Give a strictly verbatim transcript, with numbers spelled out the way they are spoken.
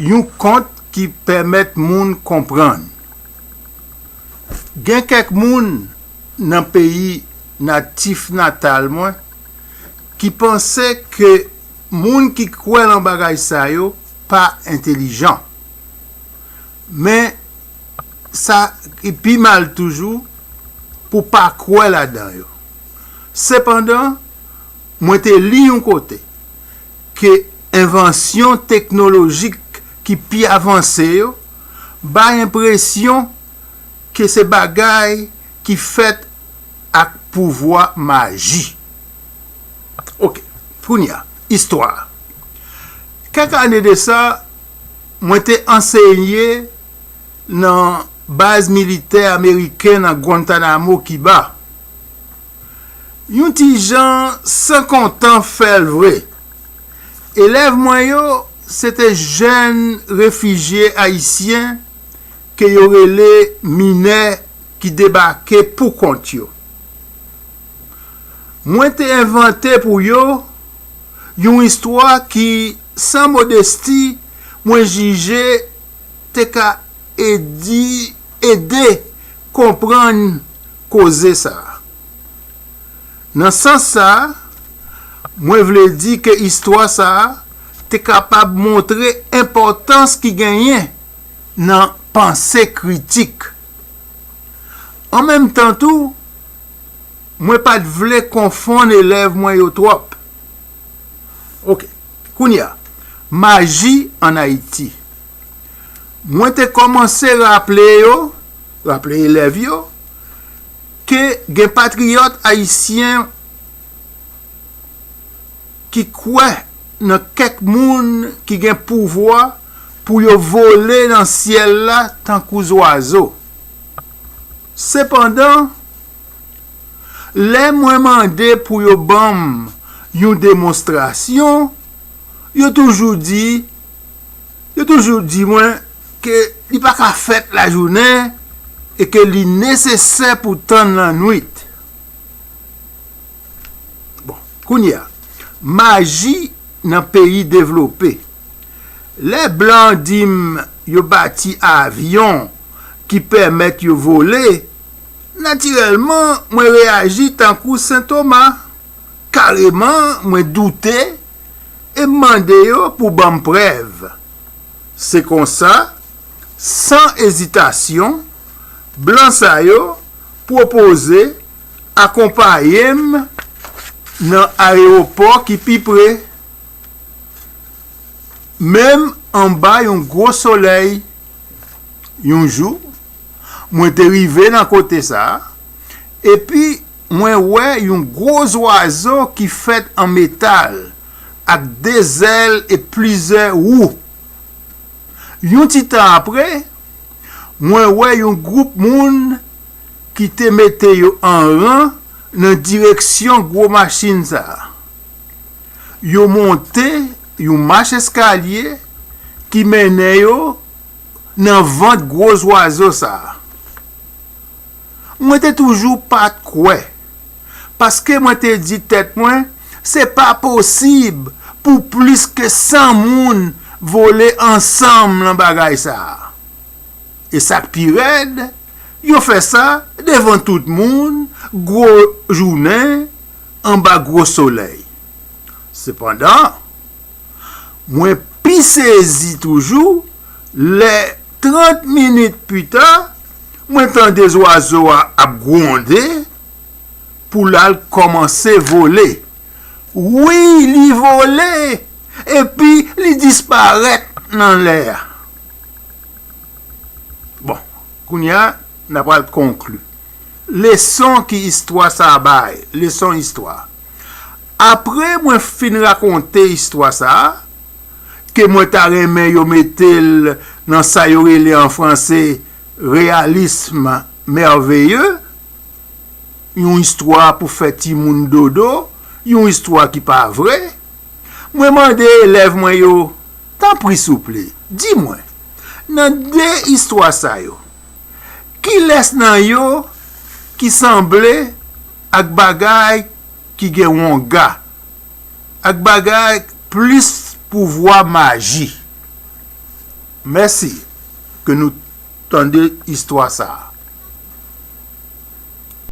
Yon kont ki pèmèt moun konprann. Gen kèk moun nan peyi natif natal mwen ki panse ke moun ki kwè nan bagay sa yo pa entelijan. Men, sa ki pi mal toujou pou pa kwè ladan yo. Sepandan, mwen te li yon kote ke envansyon teknolojik ki pi avanse yo bay enpresyon ke se bagay ki fèt ak pouvwa maji. Ok, kounye a, istwa. Kèk ane de sa, mwen te anseye nan baz militè ameriken nan Guantanamo, Kiba. Yon ti jan san kontan fè l vre. Elèv mwen yo, se te jèn refijye ayisyen ke yo rele minè ki debake pou kont yo. Mwen te envante pou yo yon istwa ki, san modesti, mwen jije te ka edi, ede konprann koze sa a. Nan sans sa a, mwen vle di ke istwa sa a te kapab montre enpòtans ki genyen nan panse kritik. An menm tan tou, mwen pa t vle konfonn elèv mwen yo twòp. Ok, kounye a, maji ann Ayiti. Mwen te kòmanse raple yo, raple elèv yo, ke gen patriyòt ayisyen ki kwè nan kèk moun ki gen pouvwa pou yo vole nan syèl la tankou zwazo. Sepandan, lè mwen mande pou yo ban m yon demonstrasyon, yo toujou di, yo toujou di mwen ke li pa ka fèt lajounen e ke li nesesè pou tann lannwit. Bon, kounye a, maji nan peyi devlope. Lè blan di m yo bati avyon ki pèmèt yo vole, natirèlman, mwen reyaji tankou Sen Toma. Kareman, mwen doute e m mande yo pou ban m prèv. Se konsa, san ezitasyon, blan sa yo pwopoze akonpaye m nan ayewopò ki pi pre. Menm anba yon gwo solèy, yon jou, mwen te rive nan kote sa a, epi mwen wè yon gwo zwazo ki fèt an metal ak de zèl e plizyè wou. Yon ti tan apre, mwen wè yon gwoup moun ki te mete yo an ran nan direksyon gwo machin sa a. Yo monte yon mach eskalye ki mennen yo nan vant gwo zwazo sa a. Mwen te toujou pa t kwè, paske mwen te di tèt mwen, se pa posib pou plis ke san moun vole ansanm nan bagay sa a. E sa k pi rèd, yo fè sa devan tout moun, gwo jounen, anba gwo solèy. Sepandan, mwen pi sezi toujou lè, trant minit pita, mwen tande zwazo a ap gwonde pou l al kòmanse vole. Wi, li vole, epi li disparèt nan lè a. Bon, kounye a, n a pral konkli. Leson ki istwa sa a bay, leson istwa. Apre mwen fin rakonte istwa sa a, ke mwen ta renmen yo mete l nan sa yo rele an franse réalisme merveilleux, yon istwa pou fè timoun dodo, yon istwa ki pa vre. Mwen mande elèv mwen yo, tanpri souple, di mwen, nan de istwa sa yo, kilès nan yo ki sanble ak bagay ki gen wonga, ak bagay plis pouvwa maji? Mèsi ke nou tande istwa sa a.